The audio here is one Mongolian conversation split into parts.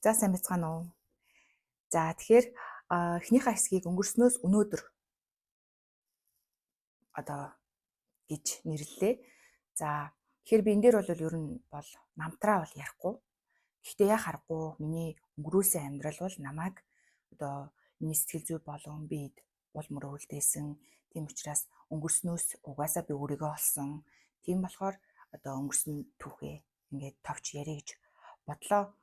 За, сайн байцгаана уу? За, тэгэхээр эхнийхээ хэсгийг өнгөрснөөс өнөөдөр одоо гэж нэрлэлээ. За, тэгэхээр би энэ дээр бол ер нь бол намтраа бол ярихгүй. Гэхдээ яа харахгүй миний өнгөрүүлсэн амьдрал бол намайг одоо миний сэтгэл зүй болон бид бол мөрөөлдөөсөн. Тийм учраас өнгөрснөөс угаасаа би өөрийгөө олсон. Тийм болохоор одоо өнгөрсөн түүхээ ингээд товч ярих гэж бодлоо.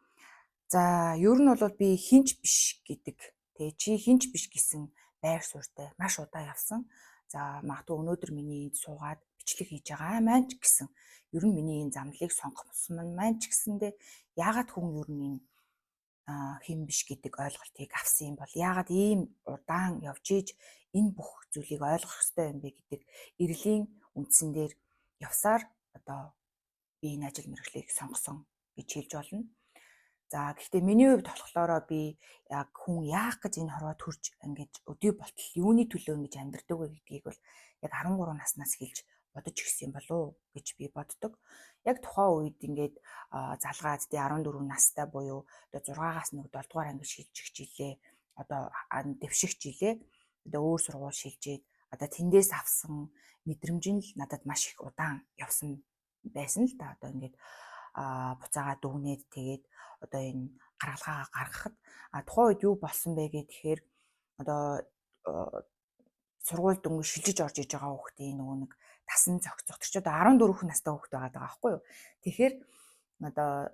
За, ер нь бол би хинч биш гэдэг, тэгээ чи хинч биш гэсэн байр суурьтай маш удаан явсан. За, магадгүй өнөөдөр миний энд суугаад бичлэг хийж байгаа маань ч гэсэн ер нь миний энэ замналыг сонгосон маань ч гэсэндээ яагаад хүн ер нь энэ хэн биш гэдэг ойлголтыг авсан юм бол, яагаад ийм удаан явж ийж энэ бүх зүйлийг ойлгох ёстой юм бэ гэдэг эрлийн үндсэн дээр явсаар одоо би энэ ажил мэргэжлийг сонгосон гэж хэлж болно. За, гэхдээ миний хувьд болохоор би яг хүн яах гэж энэ хорвоо төрж ингэж өдий болтол юуны төлөө ингэж амьдардаг вэ гэдгийг бол яг 13 наснаас эхэлж бодож ирсэн юм болов уу гэж би боддог. Яг тухайн үед ингээд залгаад тий 14 настай буюу одоо 6-аас нэг 7 дугаар анги шилжих жилээ, одоо дэвших жилээ, одоо өөр сургууль шилжээд одоо тэндээс авсан мэдрэмж нь л надад маш их удаан явсан байсан л да. Одоо ингээд буцаагаа дүгнээд тэгээд одоо энэ гаргалгаагаа гаргахад тухайн үед юу болсон бэ гэхээр одоо сургууль дөнгөж шилжиж орж иж байгаа хүүхдийн нөгөө нэг тасан зохицох. Тэр чи одоо 14 настай хүүхэд байгаа даа байхгүй юу? Тэгэхээр одоо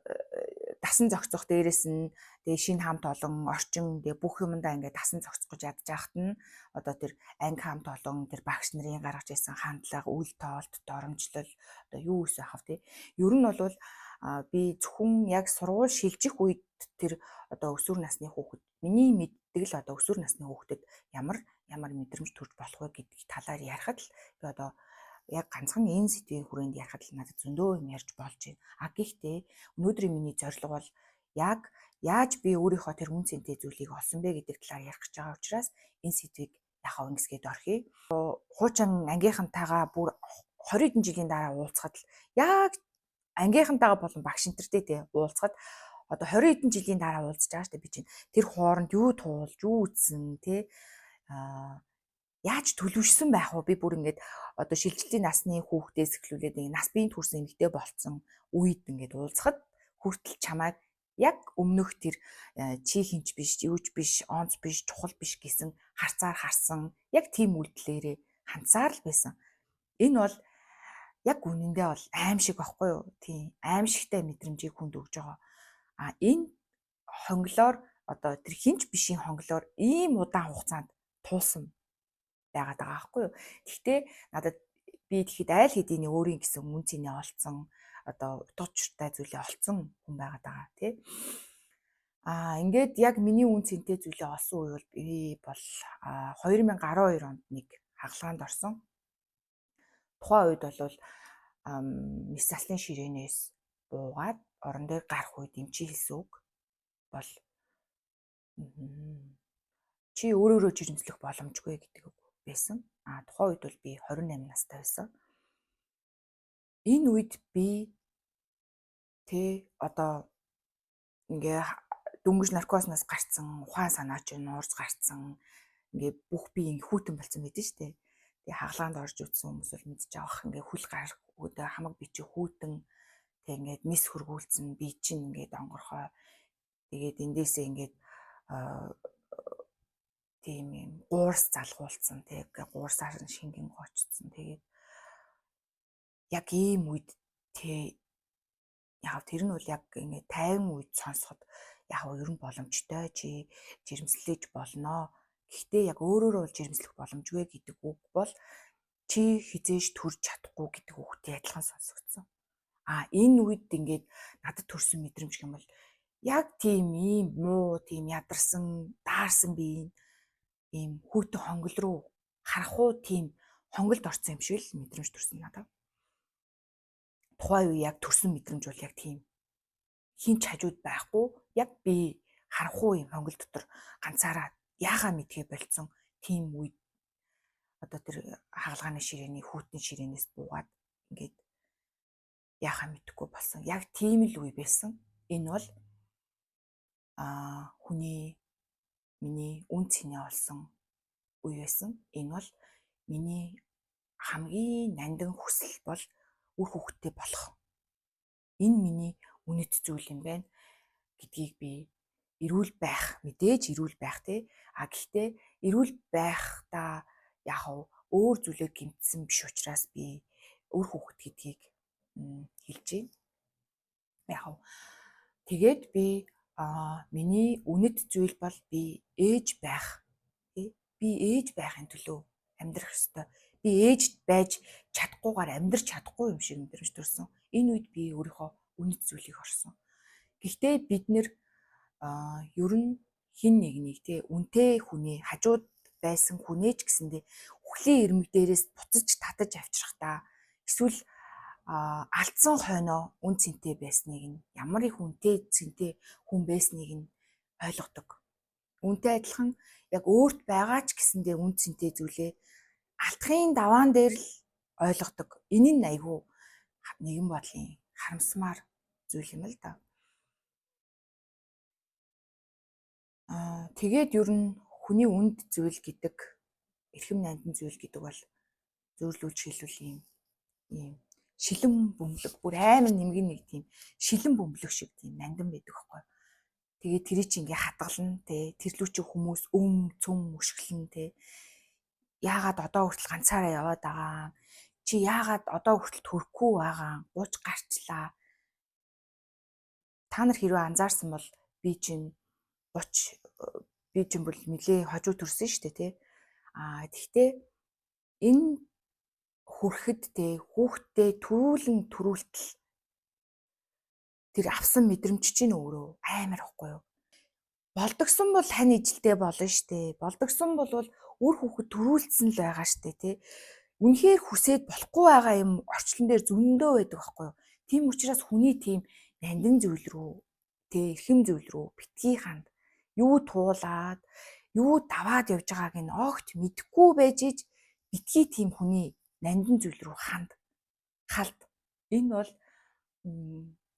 тасан зохицох, дээрэс нь тэгээ шинэ хамт олон орчин, тэгээ бүх юмдаа ингээд тасан зохицох гэж ядж байхад нь одоо тэр анги хамт олон, тэр багш нарын гаргаж ирсэн хандлага, үл тоолт, доромжлол, одоо юу өсөх хав тий. Ер нь бол би зөвхөн яг сургууль шилжих үед тэр одоо өсвөр насны хүүхэд, миний мэддэг л одоо өсвөр насны хүүхдэд ямар ямар мэдрэмж төрж болох вэ гэдэг талаар ярихад л би одоо яг ганцхан энэ сэдвийн хүрээнд ярихад л надад зөндөө юм ярьж болж байна. А гэхдээ өнөөдрийн миний зорилго бол яг яаж би өөрийнхөө тэр үн цэнтэй зүйлийг олсон бэ гэдэг талаар ярих гэж байгаа учраас энэ сэдвийг яхаа ингэсгээд орхиё. Хуучин ангийнхантайгаа бүр 20 хэдэн жилийн дараа уулзахад л яг ангийнхантайгаа болон багш энтертэй тий уулзахад одоо 20 хэдэн жилийн дараа уулзж байгаа шүү дээ би чинь. Тэр хооронд юу туулж, юу үзсэн тий, яаж төлөвшсөн байх вэ? Би бүр ингээд одоо шилжилтийн насны хүүхдээс эхлүүлээд нас биеийн төрсэн эмэгтэй болцсон үед ингээд уулзахад хүртэл чамайг яг өмнөх тэр чи хинч биш, юуч биш, онц биш, чухал биш гэсэн харцаар харсан, яг тийм үйлдэлээрээ хандсаар л байсан. Энэ бол яг үнэндээ бол аимшиг байхгүй юу? Тийм, аимшигтай мэдрэмжийг хүнд өгж байгаа. А энэ хонглоор, одоо тэр хинч бишийн хонглоор ийм удаан хугацаанд туулсан байгаад байгаа байхгүй юу? Гэхдээ надад би тэгэхэд айл хэдийн өөрийн гэсэн үн цэнэ олцсон, одоо утга учиртай зүйлээ олцсон хүн байгаад байгаа тий. Аа, ингээд яг миний үн цэнтэй зүйлээ олсон үе бол би бол 2012 онд нэг хагалгаанд орсон. Тухайн үед бол мэс заслын ширээнээс буугаад орон дээр гарах үед эмчийн хэлсэн үг бол чи өөрөөрөө жирэмслэх боломжгүй гэдэг үг байсан. А тухайн үед бол би 28 настай байсан. Энэ үед би тэ одоо ингээ дөнгөж наркознаас гарцсан, ухаан санаа чинь нуурж гарцсан, ингээ бүх би ингээ хүйтэн болсон байдаг шүү дээ. Тэгээ хагалгаанд орж үзсэн хүмүүс бол мэдж авах, ингээ хүл гарах үүдээ хамаг би чи хүйтэн, тэг ингээд мис хөргүүлсэн, би чинь ингээд онгорхой. Тэгээд эндээсээ ингээд тийм юм гуурс залгуулсан, тэг гуурсаар нь шингэн гоочсон. Тэгээд яг ийм үед тэ яг тэр нь бол яг ингээд 50 үед сонсоход яг ер нь боломжтой, чи жирэмслэж болноо. Гэхдээ яг өөрөөрөө бол жирэмслэх боломжгүй гэдэг үг бол чи хизээж төрж чадахгүй гэдэг үгтэй адилхан сонсогдсон. А энэ үед ингээд надад төрсэн мэдрэмж гэх юм бол яг тийм ийм муу, тийм ядарсан, даарсан би ийм хүйтэн хонгол руу харах уу, тийм хонголд орсон юм шиг л мэдрэмж төрсөн надад. Тухайн үе яг төрсөн мэдрэмж бол яг тийм хин ч хажууд байхгүй, яг би харах уу юм хонгол дотор ганцаараа яхаа мэдхээ болцсон тийм үед одоо тэр хагалгааны ширээний хүйтэн ширээнээс буугаад ингээд яхаа мэдэхгүй болсон. Яг тийм л үе байсан. Энэ бол Хүний миний үн цэнэ олсон үе байсан. Энэ бол миний хамгийн нандин хүсэл бол үр хүүхэдтэй болох. Энэ миний үнэт зүйл юм байна гэдгийг би эрүүл байх, мэдээж эрүүл байх тий. А гэхдээ эрүүл байхдаа яг өөр зүйлээр гэмтсэн биш учраас би үр хүүхэд гэдгийг хэлж байна. Яг тэгээд би миний үнэт зүйл бол би ээж байх тий. Би ээж байхын төлөө амьдрах ёстой. Би ээж байж чадахгүйгээр амьдрч чадахгүй юм шиг мэдрэмж төрсөн. Энэ үед би өөрийнхөө үнэт зүйлийг орсон. Гэхдээ бид нэр ер нь хин нэгнийг тий үнтэй хүний хажууд байсан хүнээ ч гэсэндээ үхлийн ирмэг дээрээс буцаж татаж авчрах эсвэл алдсан хойноо үн цэнтэй байсныг нь ямар их үнэтэй цэнтэй хүн байсныг нь ойлгодог. Үнтэй адилхан яг өөрт байгаа ч гэсэндээ үн цэнтэй зүйлээ алдахын даваан дээр л ойлгодог. Энэ нь айгүй нэгэн бодлын харамсмаар зүйл юм л да. Тэгээд ер нь хүний үнд зүйл гэдэг эрхэм нандин зүйл гэдэг бол зөөрлүүлж хэлвэл ийм шилэн бөмбөлөг бүр амар нэмгэн нэг тийм шилэн бөмбөлөг шиг тийм нандин байдаг байхгүй. Тэгээд тэрий чи ингээ хадгална те, тэр лүү чи хүмүүс өм цөм өшиглэн те. Яагаад одоо хүртэл ганцаараа яваад байгаа? Чи яагаад одоо хүртэл төрөхгүй байгаа? 30 гарчлаа. Та нар хэрвээ анзаарсан бол би чинь 30 би чинь бол нэлээ хожуу төрсөн шүү дээ тий. Аа тэгтээ энэ хүрэхэд те хүүхдтэй төрүүлэн төрүүлтэл тэр авсан мэдрэмж чинь өөрөө амар ихгүй юу. Болдогсон бол хань ижилтэй болно штэ. Болдогсон бол үр хүүхэд төрүүлсэн л байгаа штэ тий. Үнэхээр хүсээд болохгүй байгаа юм орчлон дээр зөндөө байдаг байхгүй юу. Тийм учраас хүний тийм нандин зүйл рүү тэ эрхэм зүйл рүү битгий ханд. Юу туулаад, юу даваад явж байгааг нь огт мэдэхгүй байж ич битгий тийм хүний нандин зүйл рүү ханд. Халд. Энэ бол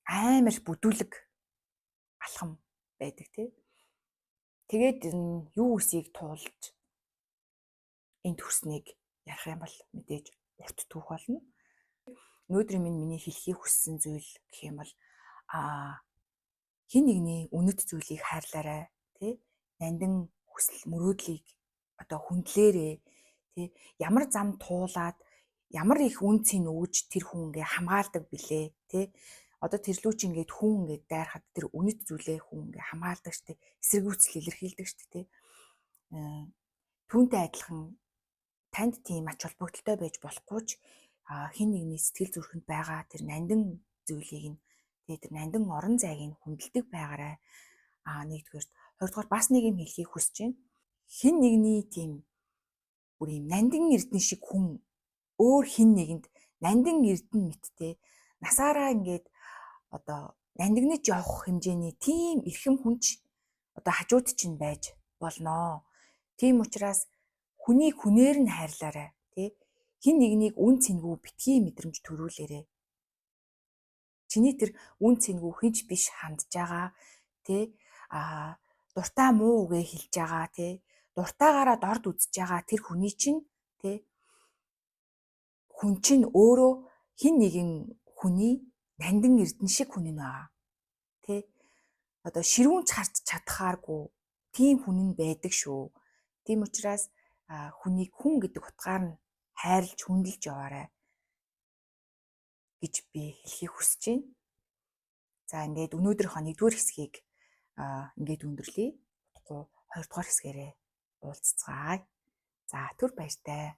амар бүдүүлэг алхам байдаг тий. Тэгээд юу үсийг туулж энэ төрснийг ярих юм бол мэдээж урт түүх болно. Өнөөдрийн миний хэлхийг хүссэн зүйл гэх юм бол хин нэгний үнэт зүйлийг хайрлаарай тий. Нандин хүсэл мөрөөдлийг одоо хүндлээрээ тий. Ямар зам туулаад ямар их үн цэн өгж тэр хүн ингээ хамгаалдаг билээ тий. Одоо тэр лүү чи ингээд хүн ингээд дайрахад тэр үнэт зүйлээ хүн ингээ хамгаалдаг штэ, эсэргүүцэл илэрхийлдэг штэ тий. Түүнтэй адилхан танд тийм ач холбогдолтой байж болохгүй ч хин нэгний сэтгэл зүрхэнд байгаа тэр нандин зүйлийг нь тий тэр нандин орон зайг нь хүндэлдэг байгаарай. Нэгдүгээрт, хоёрдугаар бас нэг юм хэлхийг хүсэж байна. Хин нэгний тийм бүр юм нандин эрдэнэ шиг хүн өөр хин нэгэнд нандин эрдэнэ мэттэй насаараа ингээд одоо нандинаж явах хэмжээний тийм эрхэм хүнч одоо хажууд чинь байж болноо. Тийм учраас хүнийг хүнээр нь хайрлаарай тий. Хин нэгнийг үн цэнгүй битгий мэдрэмж төрүүлээрэй. Чиний тэр үн цэнгүй хинч биш хандж байгаа тий. Дуртай муу үгээ хэлж байгаа тий. Дуртайгаараа дорд үзэж байгаа тэр хүний чинь тий. Хүн чинь өөрөө хин нэгэн хүний нандин эрдэнэ шиг хүн нь байгаа. Тэ? Одоо ширүүнч харж чадхааргүй тийм хүн нь байдаг шүү. Тийм учраас хүнийг хүн гэдэг утгаар нь хайрлж хүндэлж яваарай гэж би хэлхийг хүсэж байна. За ингээд өнөөдрийнхөө нэгдүгээр хэсгийг ингээд өндөрлөе. Удахгүй хоёрдугаар хэсгээрээ уулзцгаая. За түр баяртай.